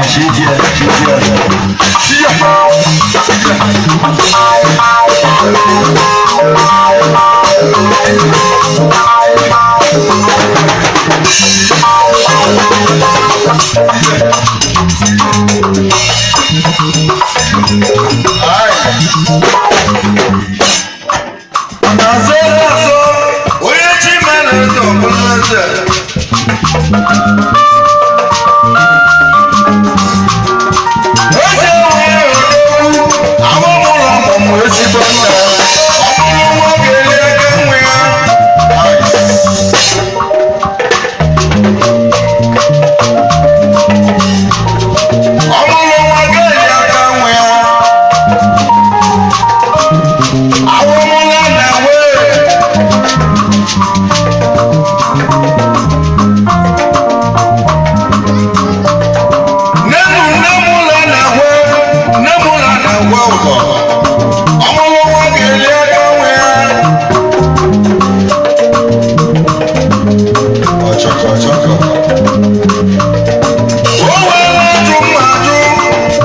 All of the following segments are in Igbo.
谢谢谢谢。Na-azọ azọ, onye chi mere eze ọbụla eze. Eze nwere odogwu, àwọn mụrụ ọmụmụ ezigbo nna. Ọ bụrụ nwa ga-eli aka nwe ya. Ọ bụrụ nwa ga-eli aka nwe ya. Àwọn mụrụ na-enwe. Nne m ụlọ na-agwa, nne m ụlọ na-agwa ụzọ. Ọmụrụ nwa ga-eli aka nwe ya. Ọchọkọ ọchọkọ. O nwere ajụ mma ajụ,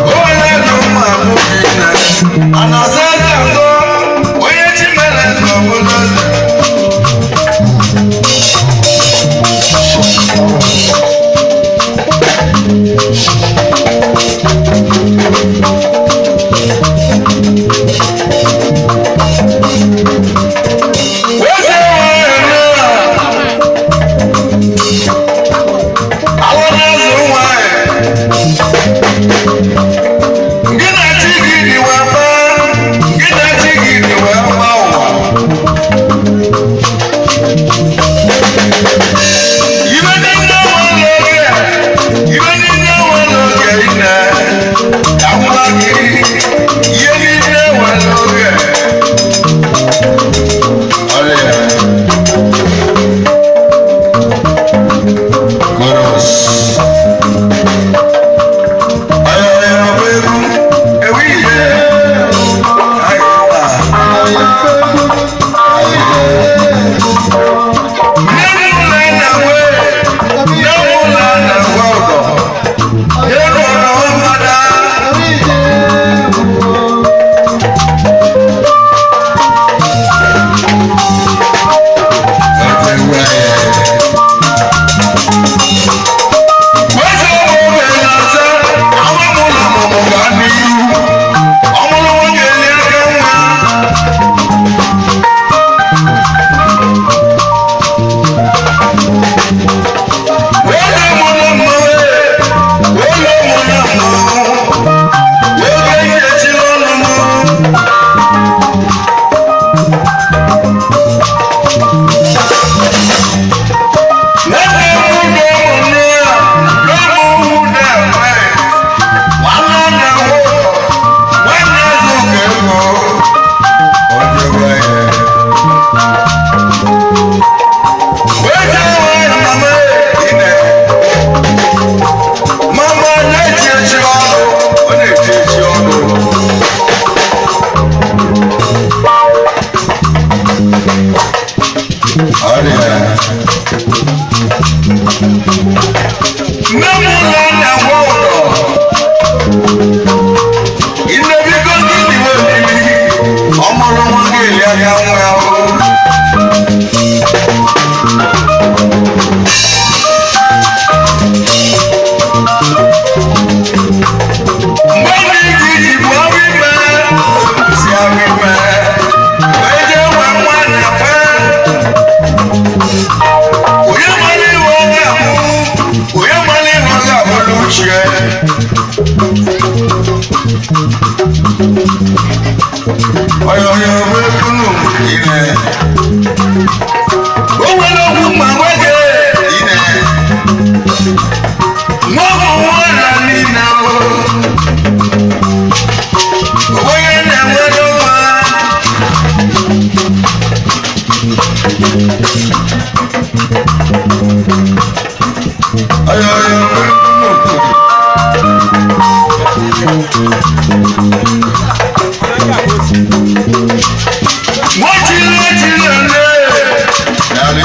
o nwere ajụ mma ajụ gị nne. A na-aza eze azọ, onye chi mere eze ọ bụla eze. Eze nwanyị a, àwọn na-azụ nwanyị. Gị na chi gị dị wee kpaa, gị na chi gị dị wee gbaa ụwa. Ibe niile nwere oge, ibe niile nwere oge ine, ka nwa gị, ihe niile nwere oge. Ọrịa. Chorus. Ayọyọ bụ egwu, ewu ihe. Ayọyọ. Nne m ụlọ na-enwe, nne m ụlọ na-enwe ụdọ. Elu ụlọ mmadụ. Eze oge na-asa, àwọn mụrụ ọmụmụ ga n'ihu. Ọmụrụ nwoke eli aka nwa. Oge mụrụ mmanwụ, oge mụrụ mmanwụ, oge ihe chiri ọnụ mụ. Nwanne m ụlọ ụmụnne ya, n'ụmụ ụmụ na-enwe. Nwanne na-enwe ụlọ, nwanne eze ụka ego. Onye nwe ya. Eze nwe mama ine. Mama na-echi echi ọnụ, ọ na-echi echi ọnụ. Ọrịa. Nne m ụlọ na-enwe ụlọ. Inebigo gịnị nwe oriri? Ọ mụrụ nwa ga-eli aka nwa ya o. Mgbe ndị gị ji bụ ọrụ ime, si ọrụ ime, wee jee nwe nwa na kwe. Onye mara ihe ọ ga-abụ, onye mara ihe ọ ga-abụ n'uche. Ọyọyọ bụ ekunu ine. O nwere okwu ma nwoke ine. Nwa bụ nwa na niile o. Onye na-enwere nwa. Ọyọyọ bụ ekunu. Wọ́n ti lé ti lè lé.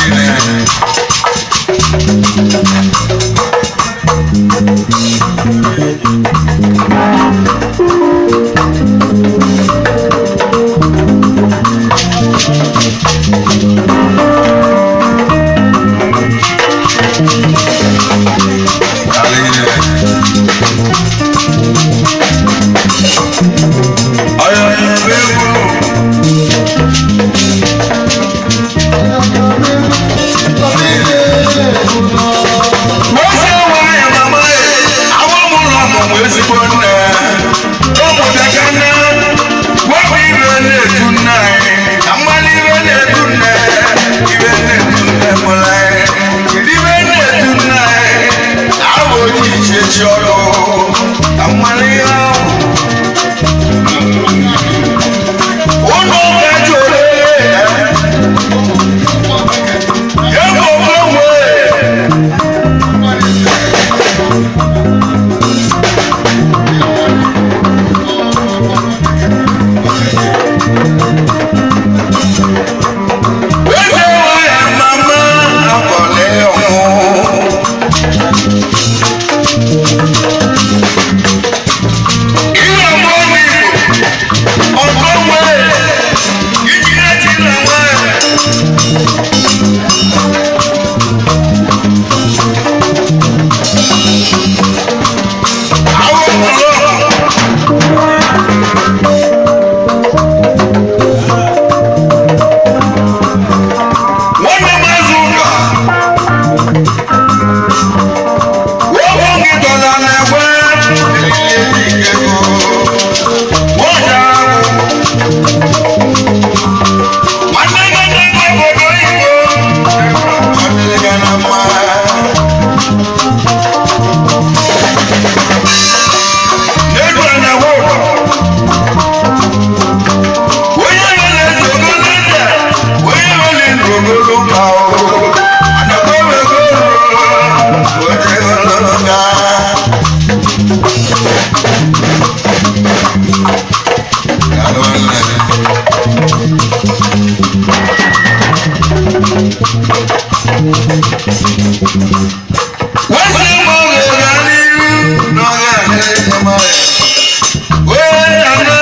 na-etu nne mụrụ anyị? Kedu ibe na-etu nne anyị? Abụ oji iche chi ọlụ ka mmanụ ihe ahụ. Ụlọ ụka jụrụ ya. Ego gbanwee. Eze nwanyị mama akọlị ọmụ. Ihe ọmụ Igbo, ọgọ nwee, iji eji na nwanyị. Àwọn ọmọ. Nwanne m azụ ụka ụmụ gị dọla na-egwe nwanne gị ndị obodo Igbo ọ dịrị gị na mma. N'elu a na-agwa ụdọ onye nọ na-eji ogolo ede, onye nọ na-eji ogolo mba o anakọ wego onye ogolo ga. Nwanne m oge ga n'iru n'oge a na-enye m ọrịa. Onye na-ana.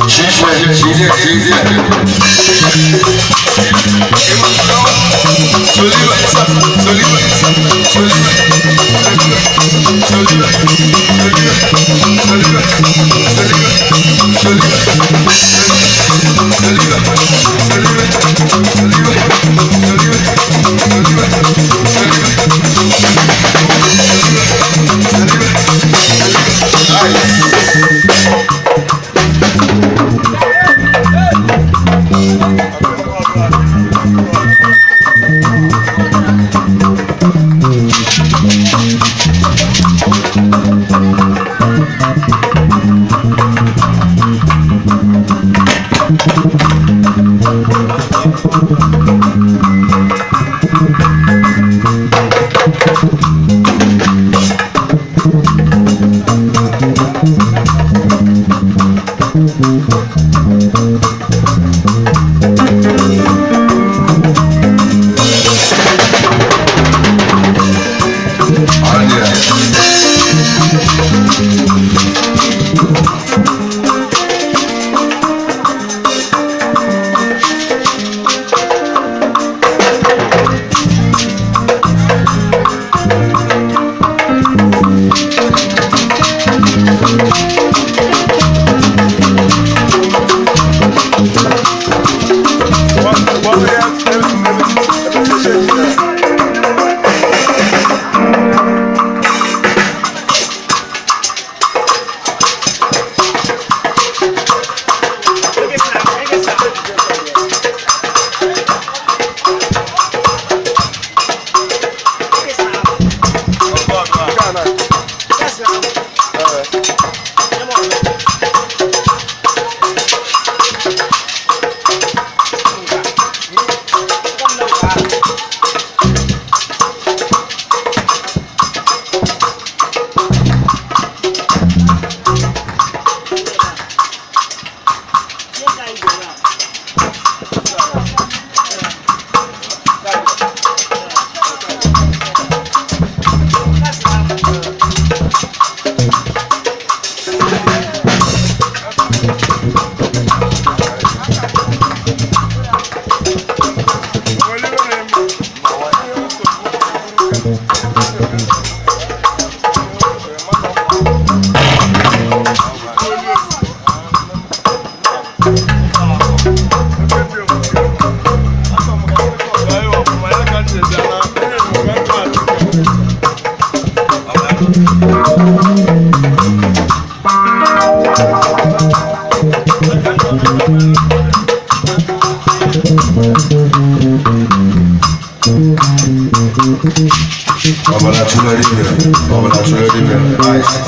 谢谢谢谢。 Thank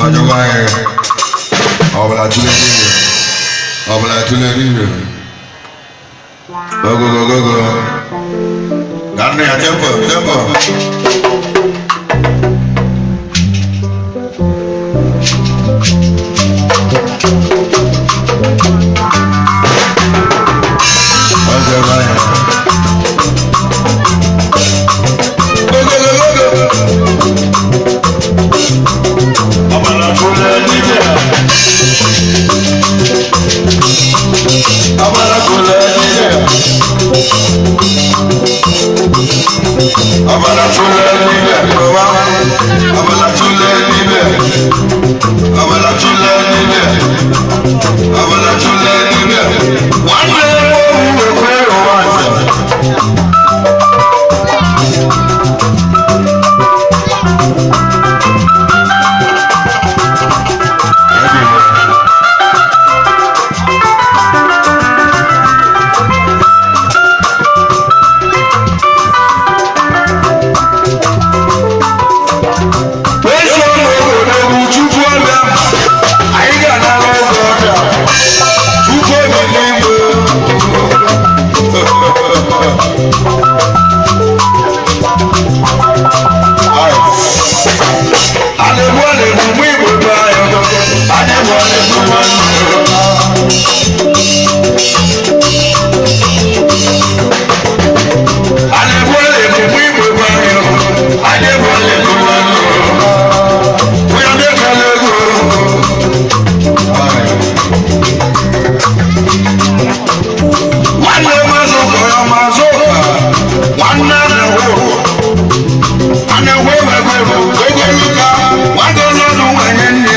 Ọjọba yẹn ọbụla tụle n'ire, ọbụla tụle n'ire. Ogogogogo ka nne ya tempo tempo. Ọjọba yẹn. Ogogogogo. Ọbara tụle n'ire. Ọbara tụle n'ire. Ọbara tụle n'ire. Ọba. Ọbara tụle n'ire. Ọbara tụle n'ire. Ọbara tụle n'ire. Nwanne m ohu ekwe ụwa nze. Ezi ọnụ obodo Chukwu ọbịa, anyị ga-anara oge ọbịa. Chukwu obi n'igwe. A na-egbu a na-egbu mụ Igbo be anyị. A na-egbu a na-egbu nwanne. A na-egbu a na-egbu mụ Igbo be anyị. A na-egbu a na-egbu nwanne. Onye na-ekele ego. Nwanne mazụ kọrọ mazụ ụka. Nwanne na-ewu. A na-ewu ego ego ego luka. Nwanne ọlọ́dún nwanyị nne.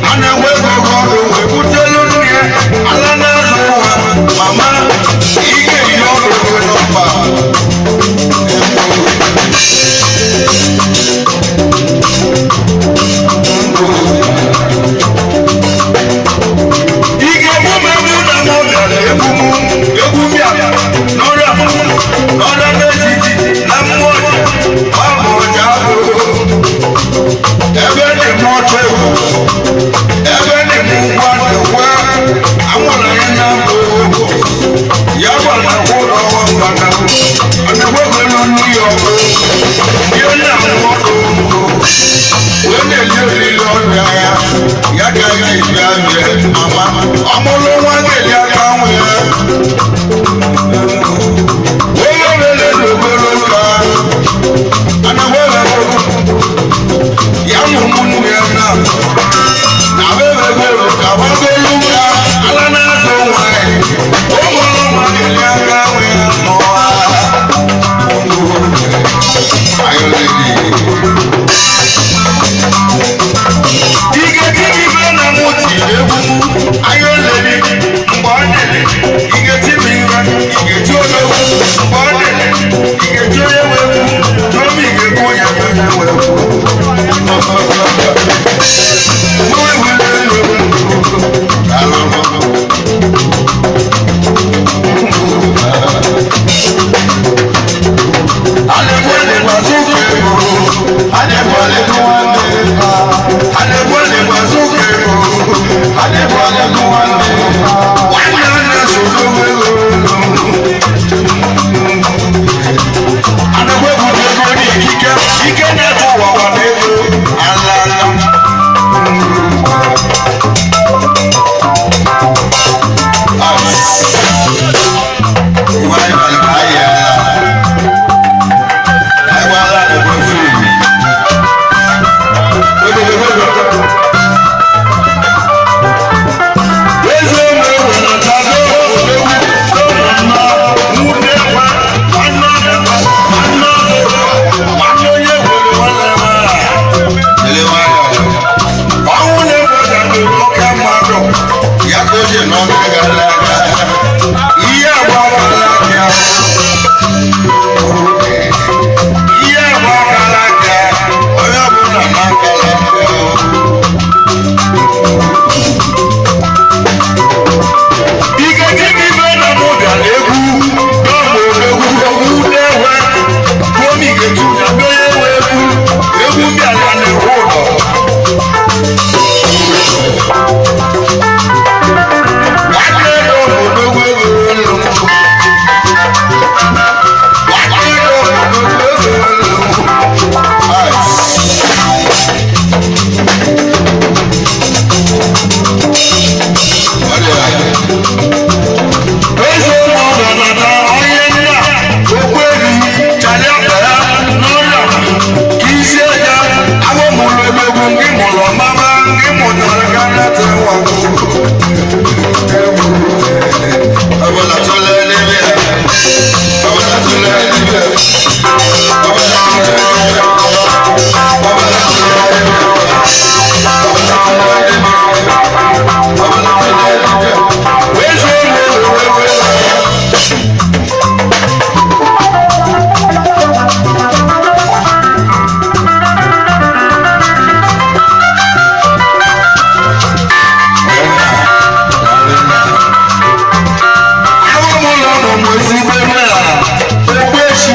A na-ewu ego ego ọdụ wee butelu nne. Ala na-azụ nwa. Mama, ị ga-eyi ọdụ gị n'ọkpa. Ị ga-egbu m egbu na mụ bịara egbu m egwu bịa n'ọrịa n'ọrịa n'etiti na mmụọ ọja ọ bụ ọja bụ ebe dị m ọchụ egwu ebe dị m ụgwọ dịkwa anwụrụ ya na mbụ egwu ya gbara ụlọ ọgbana ọna-ewebelu nri ya ọkụ ihe na-amụ ọkụ wee na-eli olili ọrịa ya ya ka a ga-eji abịa mama ọmụlụ nwa ga-eli aka nwa ya onye lele n'okporo ụka ana were ya mụ ụmụnne ya na na were ka gbagolu ka ala na-azụ nwanyị ụmụlụ nwa ga-eli aka nwa ya n'ọha. Ayọ̀ lady. Ike tiri ife na mụ tiri egwu mụ, anya olele mgbe ọ dịrị. Ike tiri ife, ike ti odogwu mgbe ọ dịrị. Ike ti onye nwe egwu, n'obi ike kwu onye nwe onye nwe egwu. Mụ ewele elu egwu, alụrụ. Alẹ́gbọ́lẹ̀ gbàsókè o, alẹ́gbọ́lẹ̀ tó wà lé. Alẹ́gbọ́lẹ̀ gbàsókè o, alẹ́gbọ́lẹ̀ tó wà lé. Wọ́n ní ọ̀nà sọ̀rọ̀ wẹ́wẹ́. Alẹ́gbọ́lẹ̀ gbàsókè ike ike náà tó wà wà lẹ́gbọ́ alala. Mama gị mụtara ka na-ete nwa. Ọbala tụle dibịa. Ọbala tụle dibịa. Ọbala tụle dibịa. Ọbala tụle dibịa. Ọbala tụle dibịa. Ọbala tụle dibịa. Wee zuo ụlọ wee wee. Àwọn ọmọ ụlọ nọ mụ ezigbo ebe a. Okpu echi.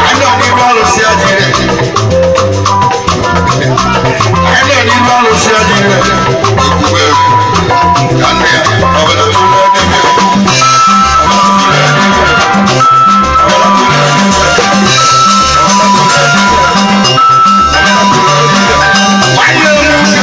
Anyị nọ n'iru alụsị adịrị. Anyị nọ n'iru alụsị adịrị. Okwukwe egwu ka nne ya ọbara tụlee dibịa, ọbara tụlee dibịa, ọbara tụlee dibịa, ọbara tụlee dibịa, ọbara tụlee dibịa. Nwanne m nwoke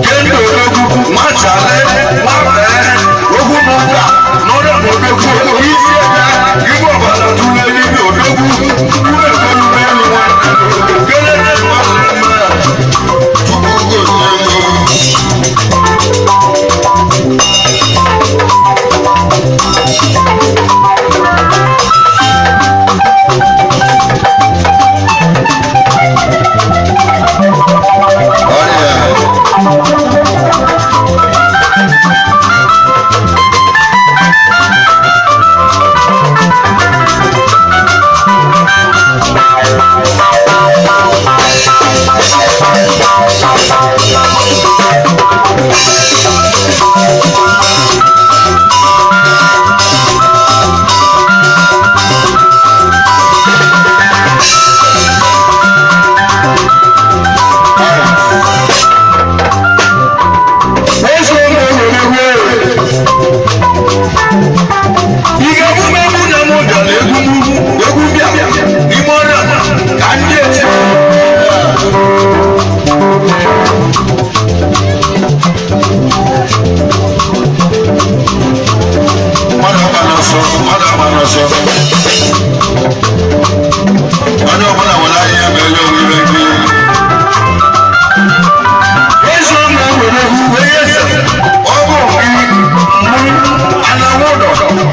Kendo odogwu nwachale nwabee ogwu n'ụka n'ọrịa n'odogwu isi ebe igwe ọbara tụlee dibịa odogwu ume ekwelu elu nwanne kelele nwanne m. Chukwu gozie m. Ọrịa. Eze ụmụ egwuregwu ị ga-egbu m egwu na mụ bịara egwu m egwu bịa n'ime ọrịa ka ndị eche. Mmadụ agba n'ọsọ, mmadụ agba n'ọsọ. Onye ọbụla nwere anya ya ma enye onwe ibe nkiri. Eze ụmụ egwuregwu onye eze ọ bụ mmiri anawụ ụdọ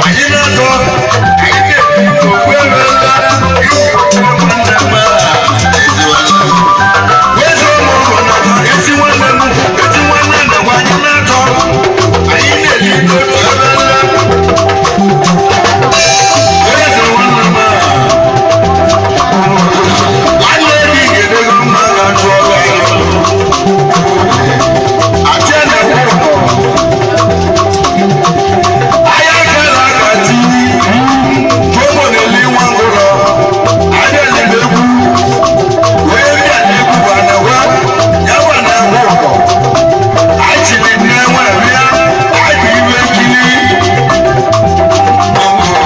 anyị na-atọ anyị na-ekwu okwu ebe nta ikwu nwanne m a. Ezi nwanne m. Eze ụmụ ọgọ na ezi nwanne m ezi nwanne nna m anyị na-atọ anyị na-eli n'otu ebe nta. Eze nwanne m a. Nwanne gị ga-edego mma na ntụ ọrụ anyị. Achị na-ekwu ụtọ. Ahịa aka na aka ti. Promo na-eli nwa ngwụrọ. Anyị eliri egwu. Onye ndị a na-egwu bụ anawa, ya bụ anawa ụtọ. Anyị chiri nne nwa bịa, anyị bụ iwe nkiri. Ọrịa.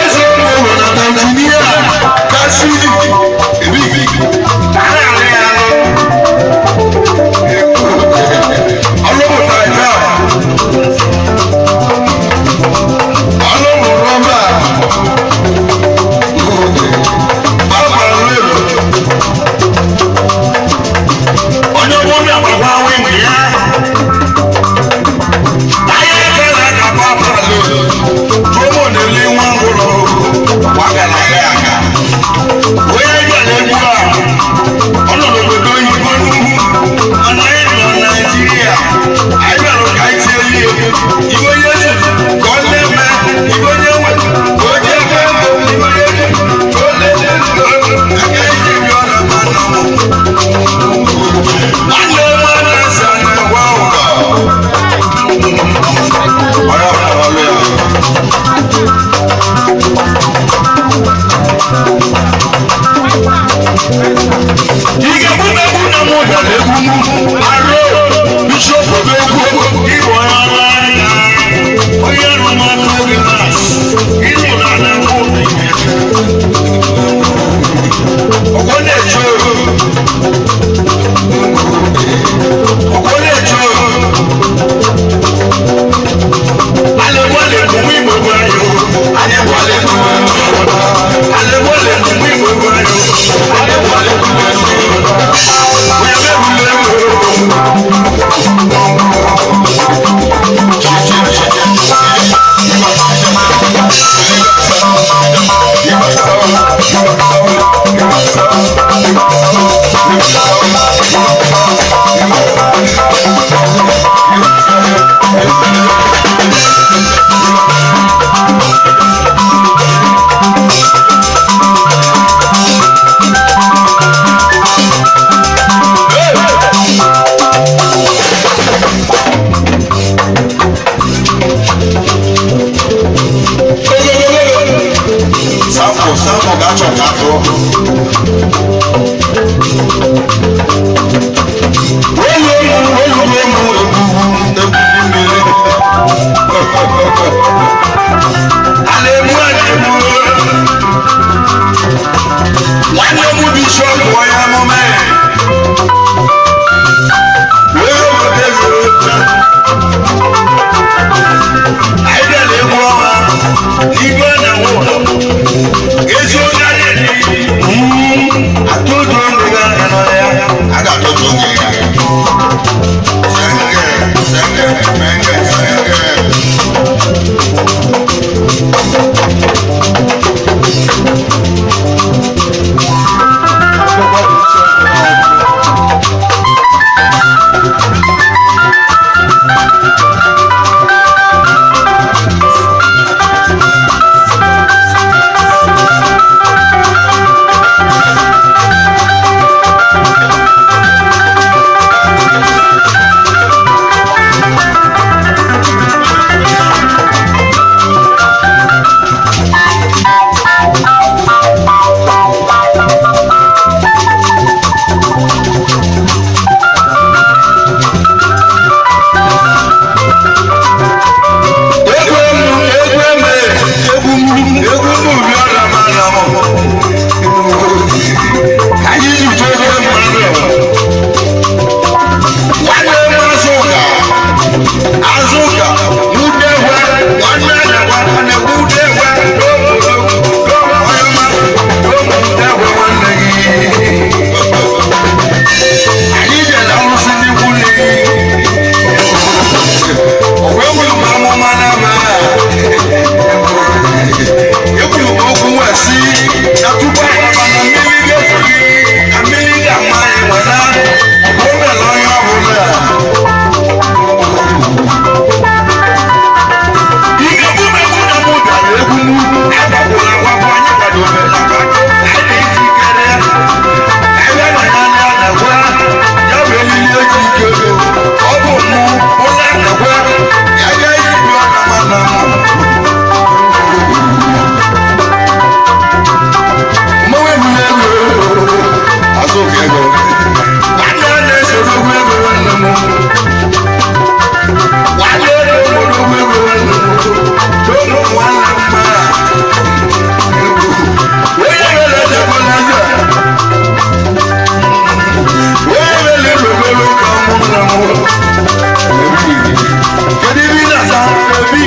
Eze ụmụ ụlọ na Tanzania, Kasidi, Ebi. Arịarị anụ. Ọlụmụta ita. Ọlụmụ rọba. Bàbá lérò. Onye ọbụla gbagwa wing ya. Ahịa ekele ka papa lérò. Promo na-ele nwa ngwụrọ. Wagara ya aka. Onye bịara egwu a, ọ nọ n'obodo oyibo n'ugwu, mana anyị nọ Naijiria. Anyị bịara ka anyị tie ya egwu. Iwe onye ji ka ọ na-eme, iwe onye nwe ka o ji eme, iwe onye ji ka ọ na-eme, aka anyị ji bịa ọrụ ma nọ mụ. Nwanne m anaghị na-agwa ụka. Onye ọbụla ọlụ ya. Sample ga-achọ ka atụ. Olu olu olu olu ebubu ebubu mmiri. A na-egbu a na-egbu. Nwanne m bishọp onye amụma ya. Wee weta ego. Anyị bịara egwu ọnwa n'igwe na-enwe ụlọ. Ezi onye anyị dị. Atụjụ ndụ ga nọ ya. A ga-atụtụ oge ya. Senge, senge, menge, senge. Egwu emu, egwu eme, egwu m, egwu m bi ọla m ala m. Anyị ji tụ egwu emu alụ. Nwanne m Azụka, Azụka, Udegwe, nwanne Adagwa, nwanne Udegwe, n'obodo, n'obodo ọma, n'obodo Udegwe nwanne gị. Anyị jere arụsị ndị ikwu nne gị. Ekwuru m amụma n'ama ekwuru m okwu wee sị na tupu anyị na mmiri ga-ezo gị na mmiri ga-ama anyị nweta o mere onye ọbụla ike mụmegbu na mụ bịara egwu n'ugwu agbagburu agwagwa anyị kwadobere agwa anyị na-ejikere ebe na ya na na-agwa ya bụ elili eji ike ego ọ bụ mụ ụlọ na-agwa ya ga-eji bi ọnama na mụ mmanwụ ebule ego. Azụka ego. Nwanne a na-esoro ogwu ego nwanne m. Nwanne na-esoro ogwu ego nwanne m. Tomo nwanne m mara. Onye nwere echekwa n'eze. Onye nwere erobere ụka ụmụnne m. Kedu ebe ị na-asa ebi?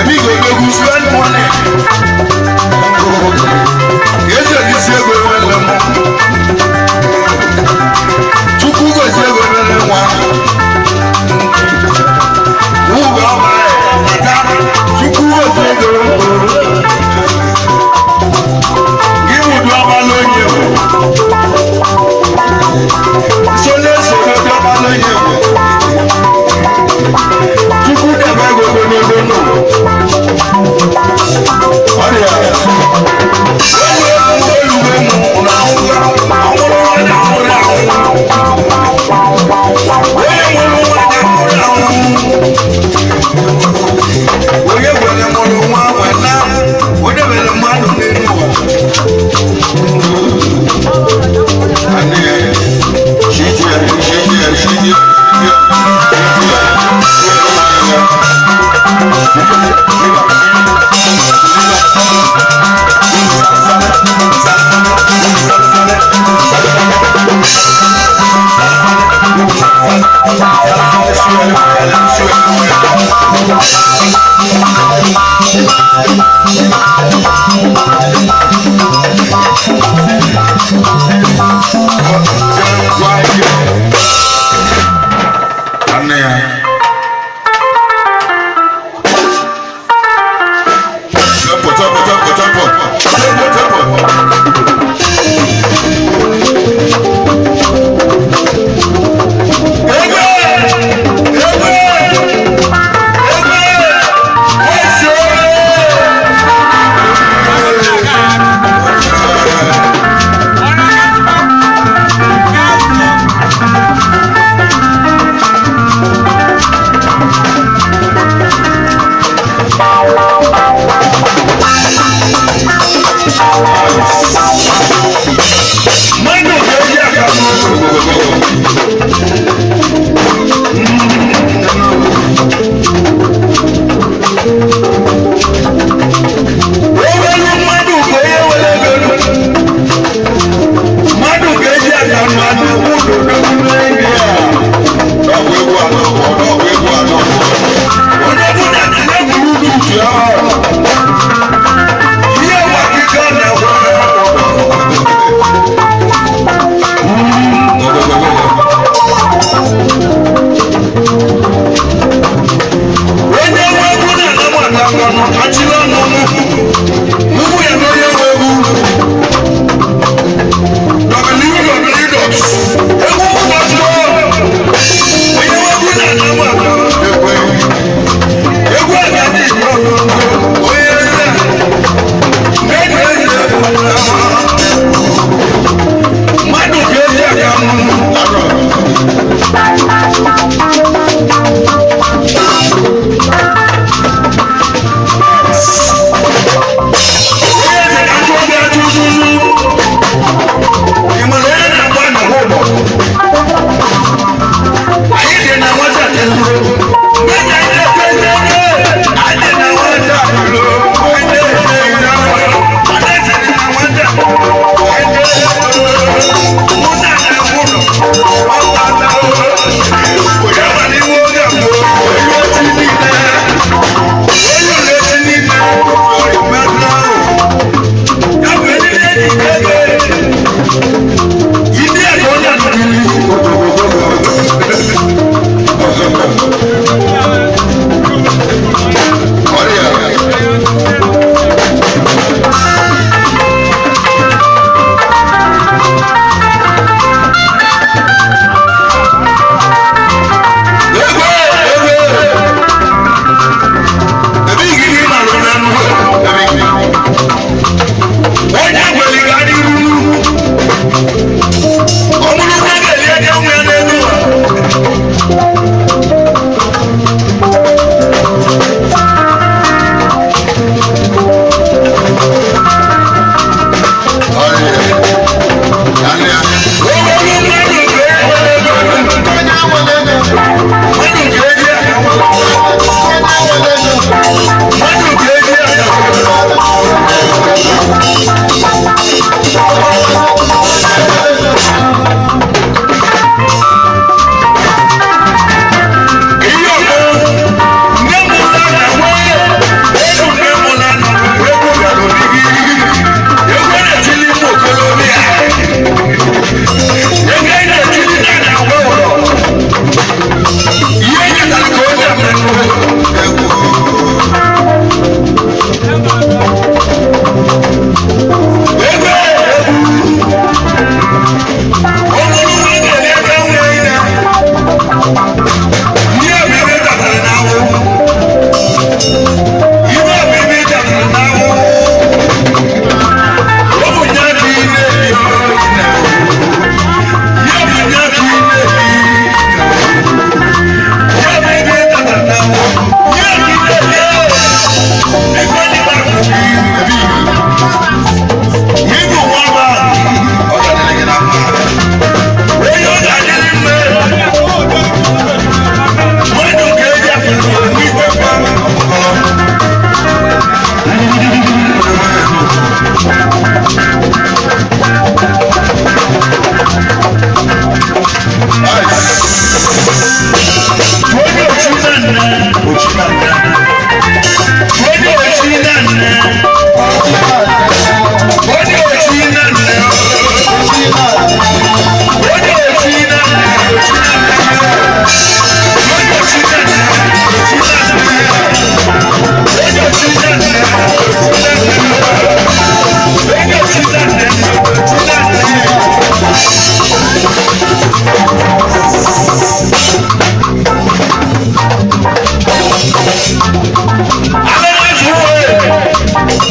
Ebi ga-odogwu spend money. Ezi ojisi ego nwanne m. Chukwu gozie ego mere nwa. Ugo ọma ya, mata. Chukwu gozie ego. Gị wụdụ ọma n'onye nwe. So na-esoro ndị ọma n'onye nwe. Chukwu debe ego ogologo ndụ. Ọrịa. Onye nwere mụrụ nwa nweta, onye nwere mmadụ n'elu ụwa. Nwanne ya, shijie, shijie, shijie, shijie, Nwanne ya. Tempo, tempo, tempo, tempo. Tempo, tempo. Ego! Ego! Ego! Esi! Kachila ọnụ mụ. Mụ ya na onye nwe egwu. www.egwumụ.com. Onye nwe egwu na-ana mụ aka. Egwu agaghị igwe ọzọ. Onye eze. Na-eji eze egwu na. Mmadụ ka eji aka mụ. Onye eze ka ntụ obi ajụ uju. Ị ma na onye na-agba nnukwu ụbọ? Anyị dị na nwata dị nro. Mgbe na anyị na-efe eze eze, anyị dị na nwata lụrụ. Anyị na-efe eze eze. Anyị dị na nwata. Anyị na-efe eze. Mụ na na nwụrụ. Ọ gbata o. Onye ma n'iwu oge mbụ, onye otu niile. Onye ole otu niile, onye mmadụ ahụ. Ya bụ eriri eji ego. Ilé ẹ̀kọ́ ní àdúgbò. Egbe egbe. Ebe igiri ma lọ n'anụ. Ebe igiri. Onye gwere ga n'iru. Ọmụrụ nwa ga-eli anya nwa ya n'elu ụwa. Ọmụrụ mmadụ ga-enwe ego. Mmadụ ga-eji aka. Mmadụ ga-eji aka. Ihe ọmụ, nne m ụlọ na-enwe ego nne m ụlọ na egwu bịara obibi. Egwu na-etili ụmụ okorobịa. Ego ị na-etili na na-agwa ụlọ. Ihe nyetara ka o ji eme. Ego egwu. Ọ bụrụ na ọ ga-ele ebe nwe ya. Ihe obibi datara n'anwụ. Ihe obibi datara n'anwụ. Ọ bụ nya ka ị na-ebi ọrụ. Ihe bụ nya ka ị na-ebi. Ihe obibi datara n'anwụ. Ihe ka ị na-ebi. Ego ndị mmadụ ebi. Ịbụ nwa mba. Ọ ga-adịrị gị na mma. Onye ọ ga-adịrị mma. Mmadụ ka eji akara igwe mkpa. Onye ochi na nne, ochi na nne. Onye ochi na nne. Onye ochi na nne. Onye ochi na nne, ochi na nne. Onye ochi na nne, ochi na nne. Onye ochi na nne, ochi na nne. Onye ochi na nne, ochi na nne. Alẹ́ máa ń fún wẹ̀.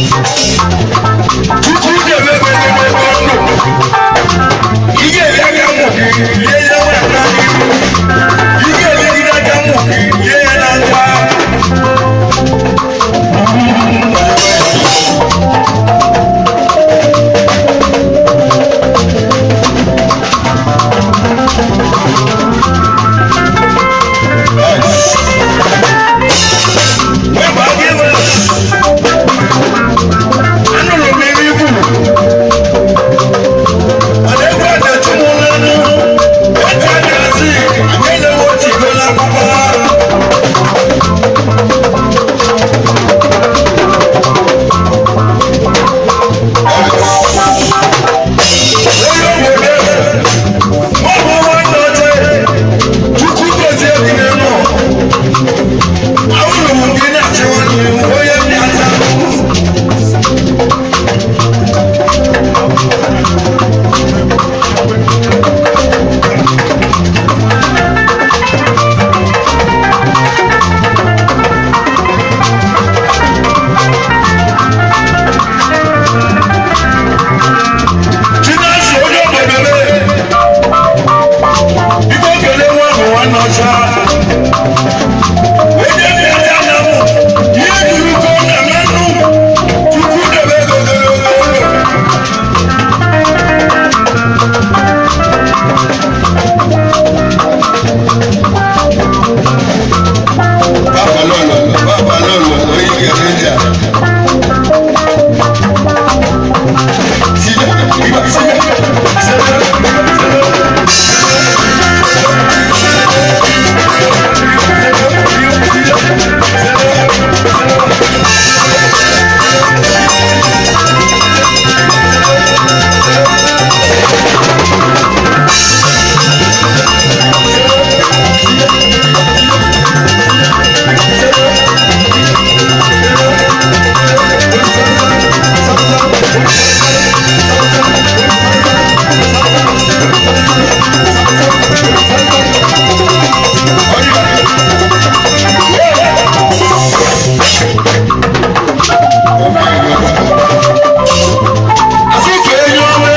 Asụsụ enyi ọma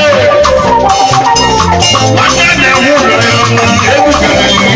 nwanne na-enwe ụlọ ya ọma egwu kelere.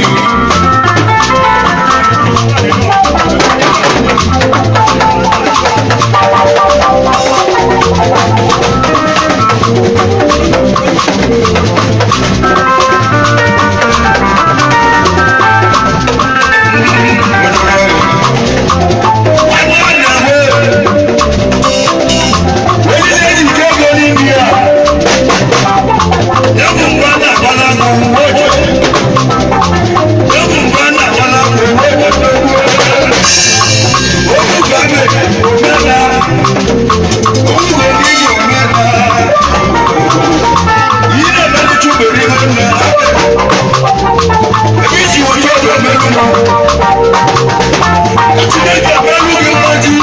Chineke abịalụ gị mmaji.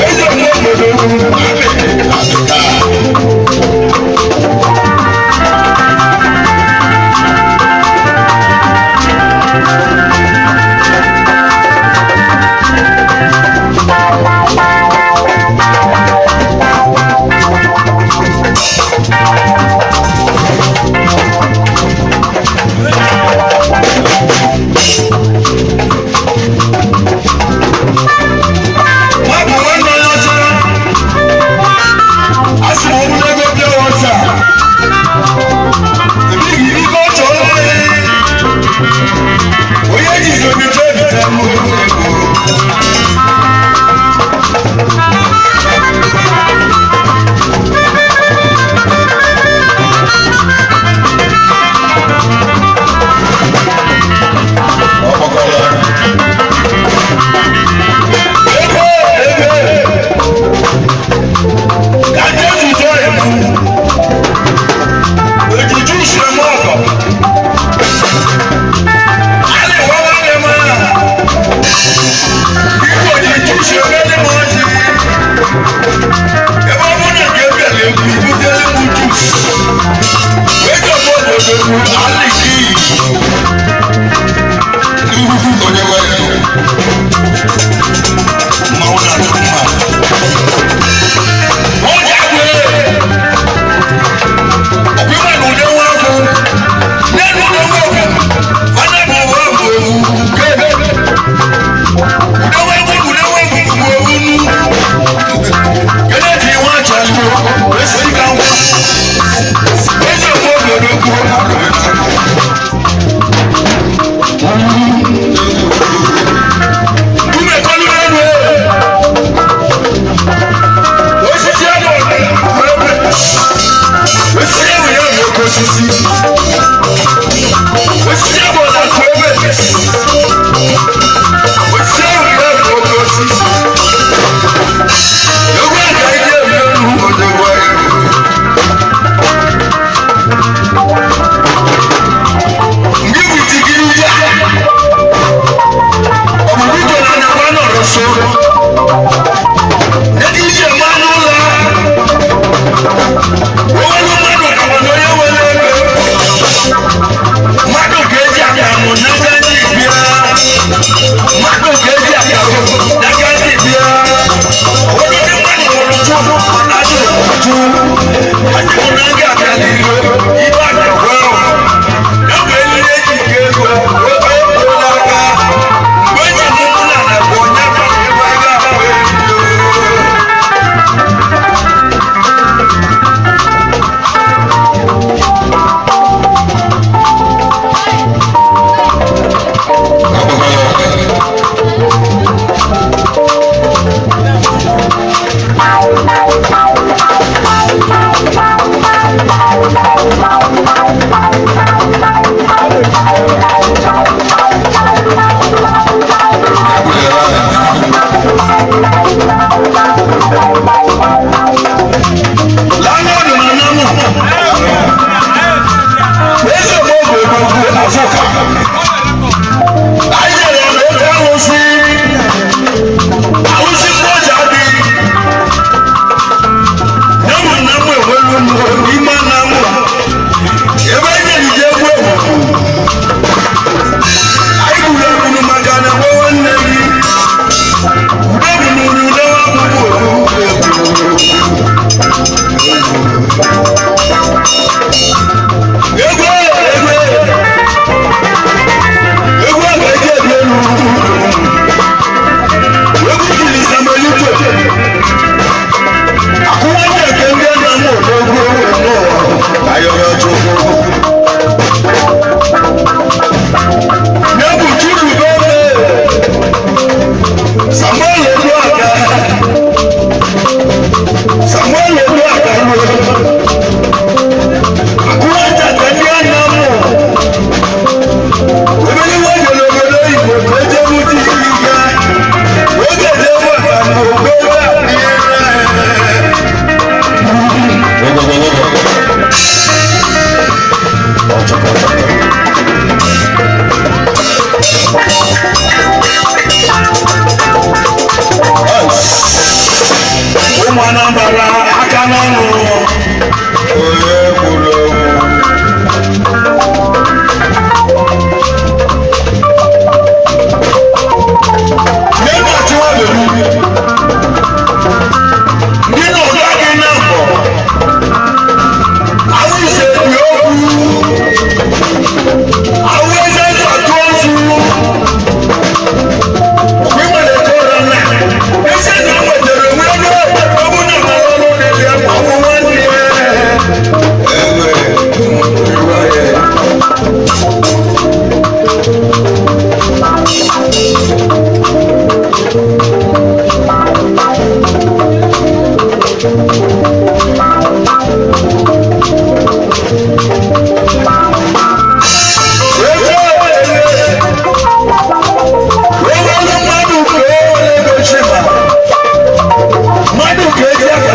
Eze obodo. Ọ bụ nwanne ya ọcha. A sị m ọ bụrụ ego bịa ọcha. Ebighị ibe ọ chọrọ ya. Onye jizi obicha ebite m ego. Ọ kpọkọrọ. Ego ego. Ka Jesu jụọ ya mụ. Ejiji usoro m ọgọ. A na-enwe nwanne m aha. Igwe ojiji usoro ebe m ọjị. Ebe ọ bụrụ na nke bịara egwu, ibutere m jus. Ego m obodo bụ aliki. Onye nwe ego. Mmanwụ na-atụ mma. Ọja gwee. Ọkwa ịma na ụdị nwa agwụ. N'elu ụdị nwa agwụ. Fana bụ ụwa bụ ewu. Kebe. Ụdị nwa agwụ ụdị nwa agwụ bụ ewu nu. Kedu eji nwa achọ iwu? Esi ka nwa. Eze bụ obodo kwuo. Ume kọlu n'elu e. Osisi ahụ osisi ahụ ya bụ oke osisi. Osisi ahụ na-akụ ebe. Osisi ahụ ya bụ oke osisi. Egwu a ka ike eme elu. Onye nwe ego. Ndị bụ itigiri ya. Ọ bụ dike na anyakwa nọrọ nso. Ego iji eme anụ ụlọ. Onwere mmadụ ka nwere onye nwere ego. Mmadụ ka eji akamụ n'aka ndị bịa. Mmadụ ka eji akamụ n'aka ndị bịa. Ụfọdụ ndị mmadụ nwụrụ chụ, mana ajụ chụ. Ajụ na ndị akara iro, ibe akakwa ahụ. Ya bụ eriri eji nke ego, obe ego n'aka. Mgbe eji mụmụ na na bụ onye bara ebe a ga-akpọ ego. Ọ kpọkọrọ. Lánàá nà námù. Eze m oge gbogbo Afụka. Anyị jere n'oge arụsị. Arụsị mgboja dị. Nyamụ na mụ enwelu m ime na mụ. Ebe anyị nyere ije egwu egwu. Anyị gburu egburu maka na nwe nwanne gị. Ude bụ n'uru. Anambra aka n'ọnụ. Onye gburu egwu. N'ebe ọchịwa bebu. Ndị na ụga gị na mbọ. Awụ ise bi okwu. Awụ eze eze atụ ozu. Ịmalite ụra nna. Eze na nwetara onwe ego ọbụ na mara ọrụ dị ya ma ọ bụ nwanne ya. Ewe. Iwe ya. Mmadụ ka eji aka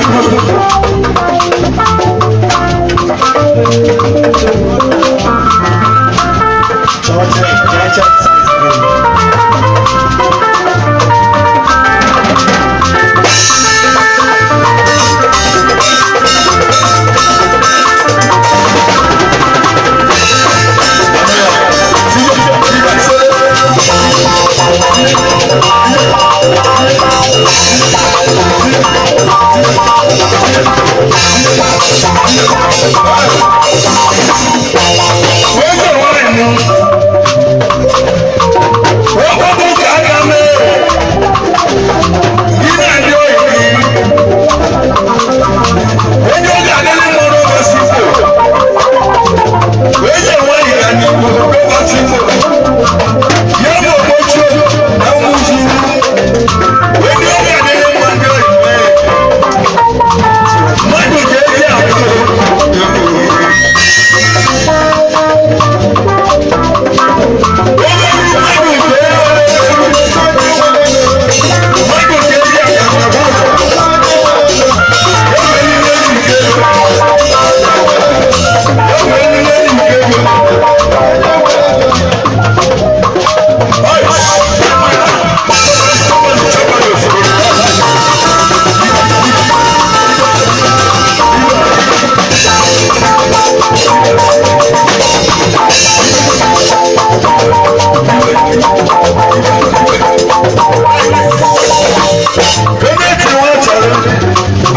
wee jee nwaanyị mụ. Wee kpọpụ ka aka mee. Gị na ndị oyi gị. Onye oge adịghị mma n'ụbọchị Igbo. Wee jee nwaanyị ya n'Igbo n'ụbọchị Igbo. Ya bụ ogbochi na nwuzu. Onye oge adịghị mma ndị oyi mee. Mmadụ ga-eji akụ.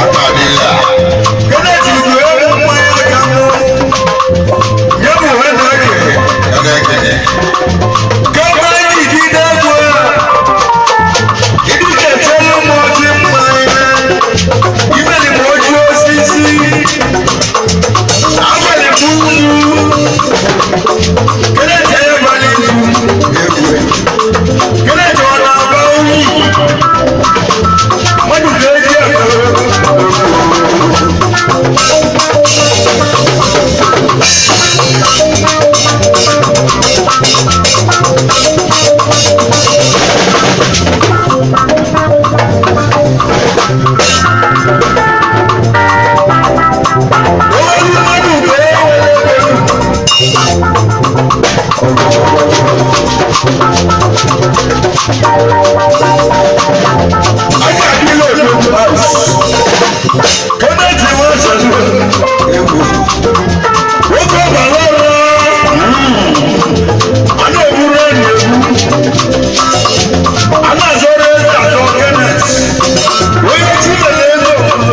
Akadịla. Ya na-ekenye. Egwu. Egwu.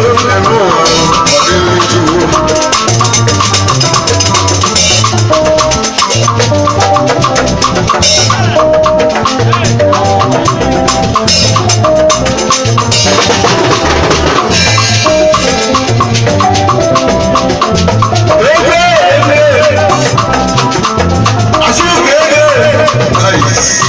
Eme ụwa ọ dịrị jụụ. Nice.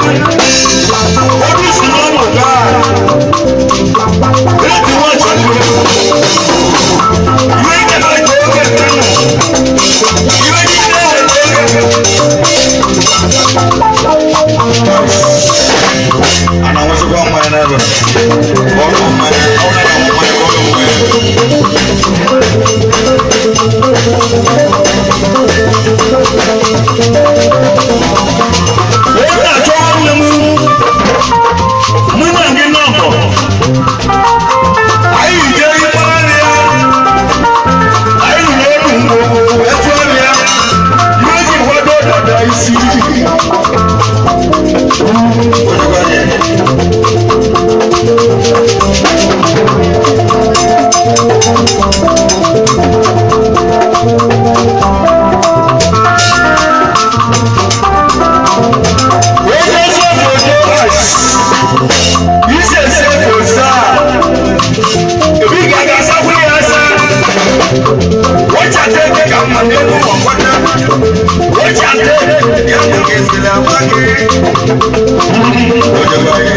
Obi si n'ọnụ gaa. Eti nwa chọrọ iwe nketa ka oge ntanụ. Iwe niile ka oge. A na-anwụsịkwa mmanya n'ebe. Bọọlụ mmanya, ọ na-anwụ mmanya, bọọlụ mmanya. Onye na-achọ nwanne m, mụ na gị nọbọ. Anyị jee ịkpara ya. Anyị ruru elu ngwongwo wee tụọ ya. Iwe ji kwado dada isi. Ojukwa gị. Onye ezi obodo isi ese fosa. Ebi ga ga-asakwu ya asa. Wechata eke ka mma n'elu ụwa kwata. Wechata eke ya mma ka esiri ama gị. Ojukwa gị.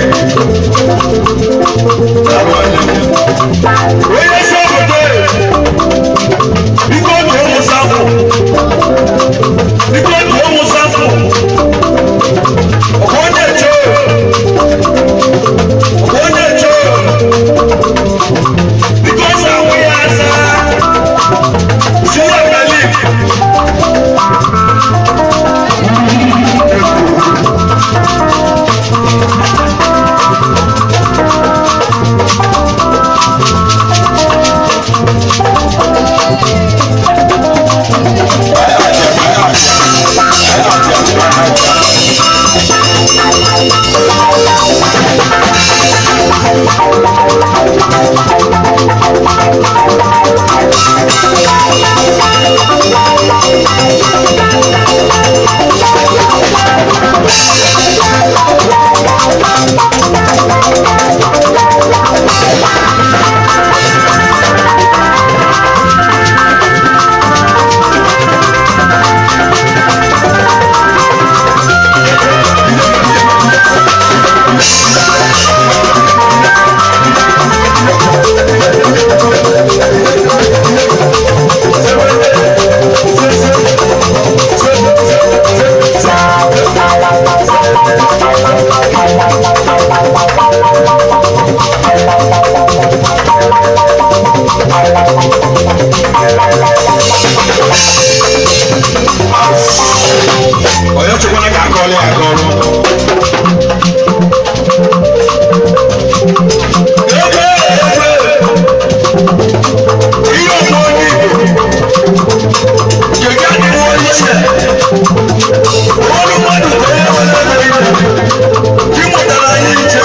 Daalụ nwanne m. Onye ezi obodo biko otu ụmụ sapụ. Biko otu ụmụ sapụ. Ọkwa onye eche. Ọkwa onye eche. Biko ọsọ anwụ ya asa. Si ya bịa. Onye chekwana ka akọọlụ ya akọọlụ. Ebe ebe ihe ọmụ onye Igbo nke gị adịghị onye iche. Ọrụ mmadụ ka onye nwere ebe ibe. Gị mụtara anyị nche.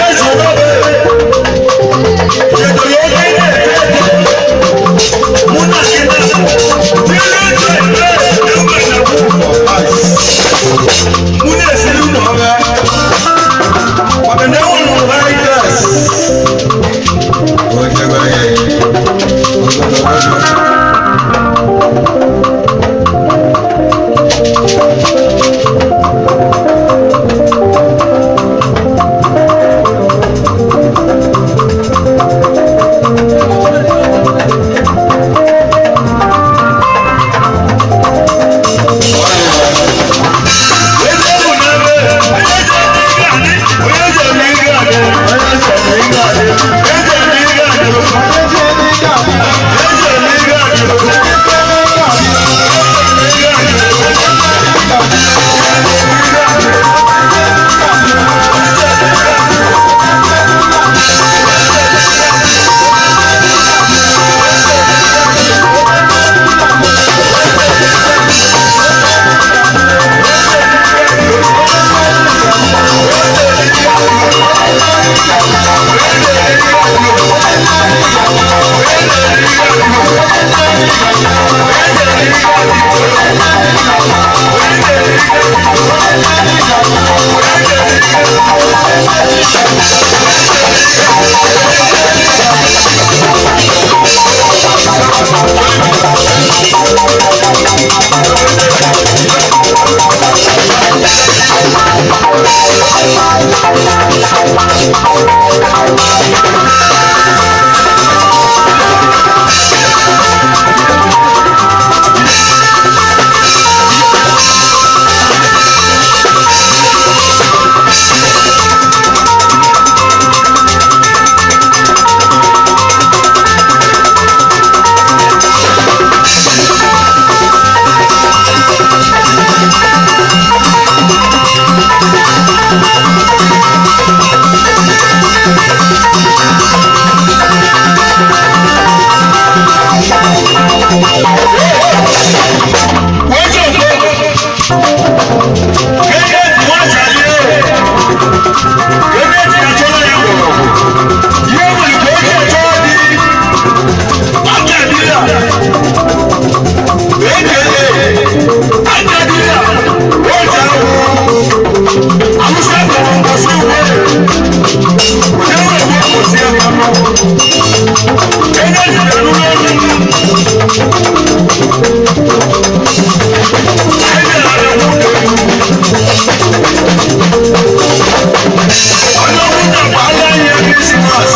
Eze ọbẹ. Daalụ. Onye jide n'ụlọ ọrụ. Anyị bịara na nwunye egwu. Onye ọbụla gbaala ihe Krismas.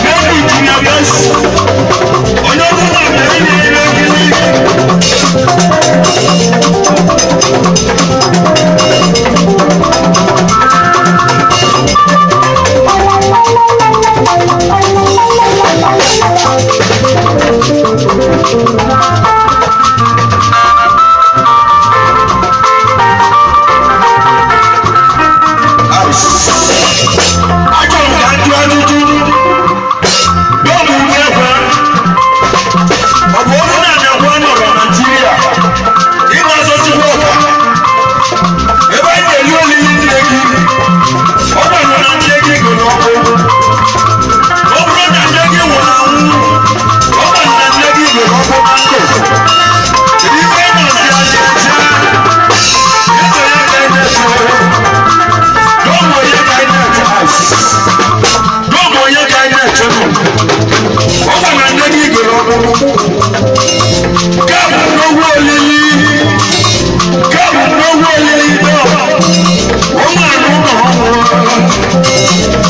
N'ebe Junior Best, onye ọbụla bịara inye ihe nkiri. Achọrọ m ka m jụọ ajụjụ. N'oge ugbu ekwe, ọ bụ ọrụ na-anyakwa nọrọ Naịjirịa ịma ọzọchikwa ọka ebe anyị na-eri olili nne gị, ọ gbanyere na nne gị gụrụ ọkụ. Ọ bụrụ na nne gị nwụrụ anwụ, ọ gbanyere na nne gị gụrụ ọkụ na ndụ. Kedu ife ị nọzi anya eche? Ịtụ ya ka ị na-eche. N'oge onye ka anyị na-eche? N'oge onye ka anyị na-eche nụ? Ọ gwara nne gị gụrụ ọkpụkpụ. Nke a bụ nnukwu olili. Nke a bụ nnukwu olili dọ. Ụmụ anụ ụlọ ọhụrụ.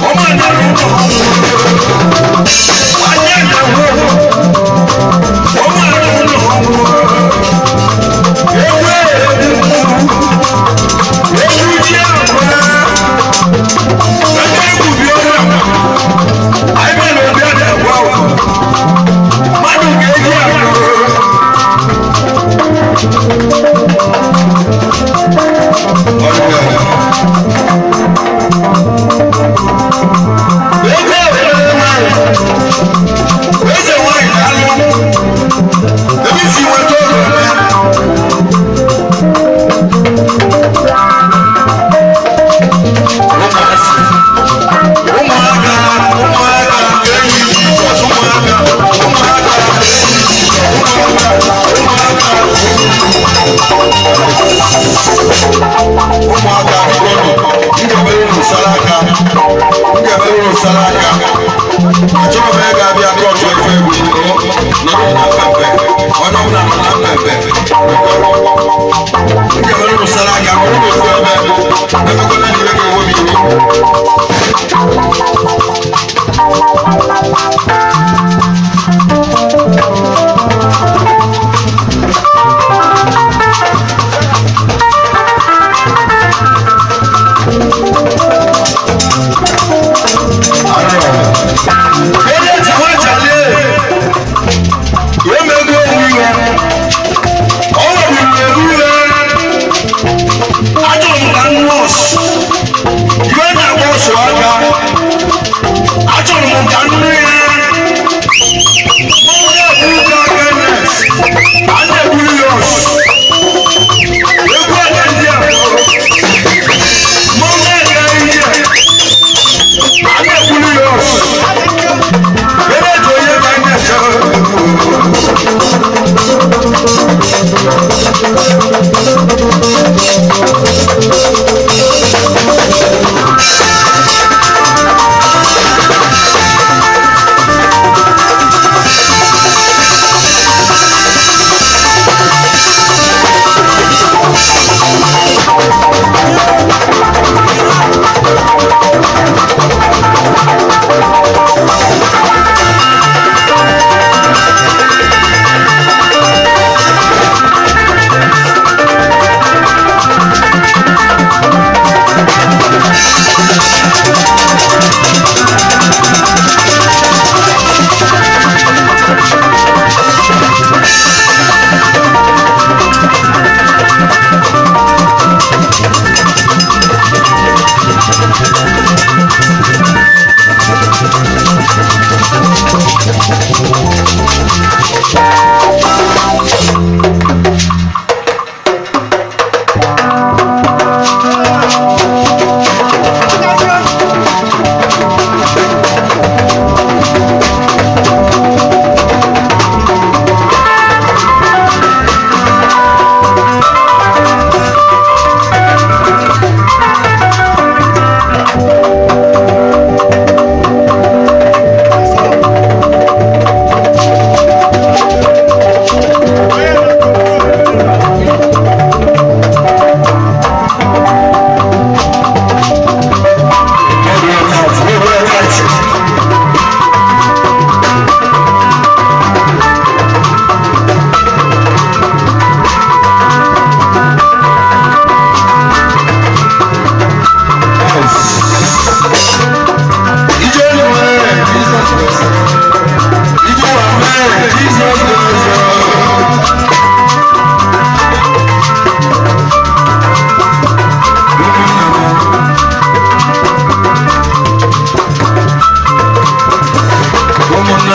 Ụmụ anụ ụlọ ọhụrụ. Nwanne na nwụrụ. Ụmụ anụ ụlọ ọhụrụ. Ewu ewu. Ewu ji akwa. Ebe egwu bi ọrụ akwa. Anyị mere obi adị agwa agwa. Mmadụ ga-eji akụ. Ego ebere nwanyị. Eze nwanyị na-alụ. Ebe isi nweta ụlọ ya. Ụmụaka, ụmụaka, enyi Jizọs, ụmụaka, ụmụaka, enyi Jizọs, ụmụaka, ụmụaka. Ụmụaka, bikonu, m ga-emere unu sara aka, m ga-emere unu sara aka. Achọrọ m ịga abịa kọtụ efe egwu nọrọ na mpepe, onye ọbụla nọ na mpepe. M ga-emere unu sara aka, nọrọ n'ofu ebe, emekwana na iwe ga-ewe m iwe. Onye ji nwachalie, emego onwe ya. Ọ nwere iwe.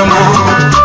Nwanne m.